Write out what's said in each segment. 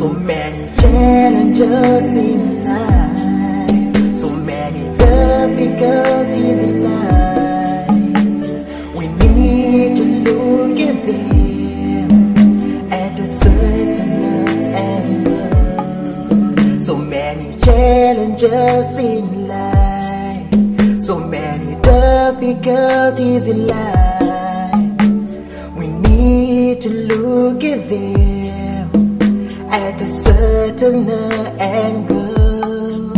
So many challenges in life, so many difficulties in life. We need to look at them at a certain angle. So many challenges in life, so many difficulties in life. We need to look at them at a certain angle,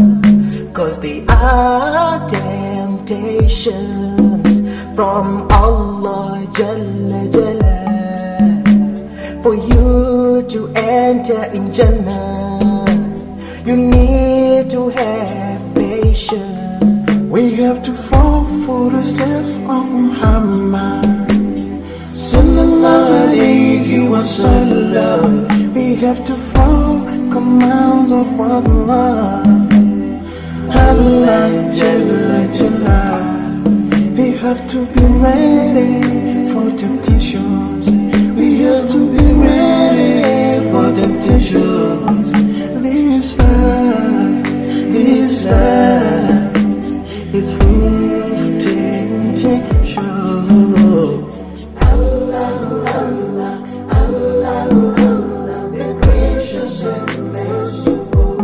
'cause they are temptations from Allah Jalla Jalal. For you to enter in Jannah, you need to have patience. We have to fall for the steps of Muhammad Sallallahu alayhi wa sallam. We have to follow commands of Allah, Allah Jalla Jalal. We have to be ready for temptations. We have to be ready for temptations. This life is full of temptation. Allah, Allah, Allah, Allah, the gracious and merciful.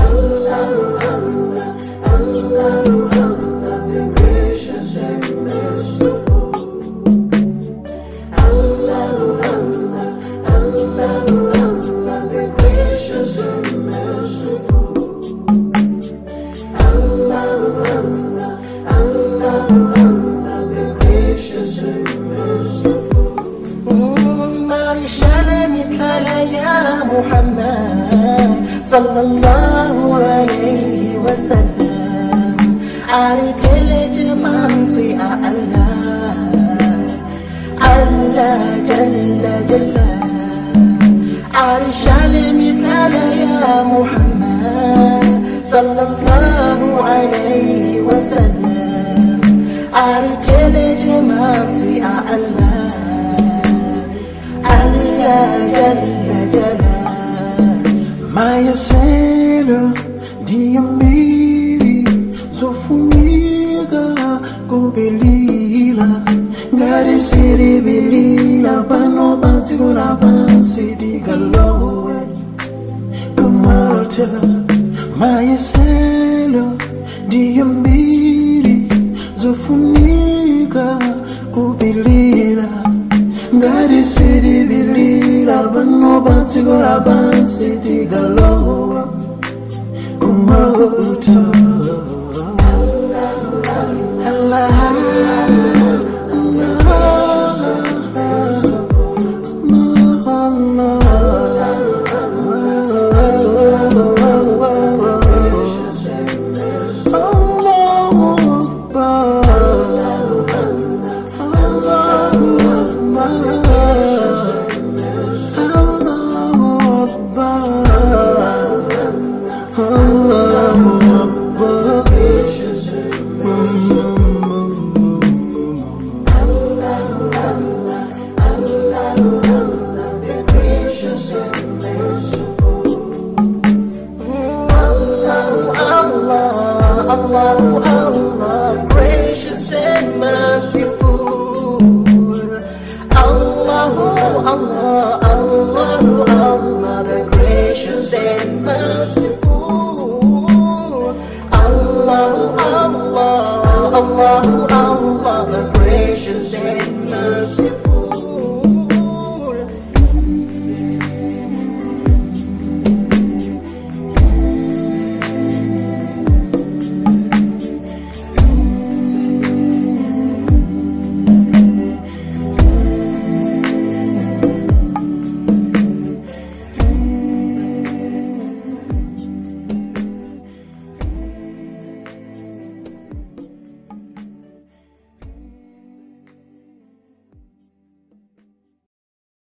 Allah, Allah, Allah, Allah, the gracious and merciful. Allah, Allah, Allah, Allah, the gracious and merciful. Allah, Allah, Allah, Allah, the gracious and merciful. Ya Muhammad sallallahu alayhi wa sallam. Ariteleje manzwi a Allah, Allah Jalla Jalla. Arishale mitala ya Muhammad sallallahu alayhi wa sallam. Ariteleje manzwi a Allah, Allah Jalla Jalla. Mayaselo diambiri zofunika kubelila ngari siribelila pano pansi pansi digalowe kumota. Mayaselo diambiri zofunika kubelila ngari siribelila pano pansi pansi digalowe kumota. Allah, Allah.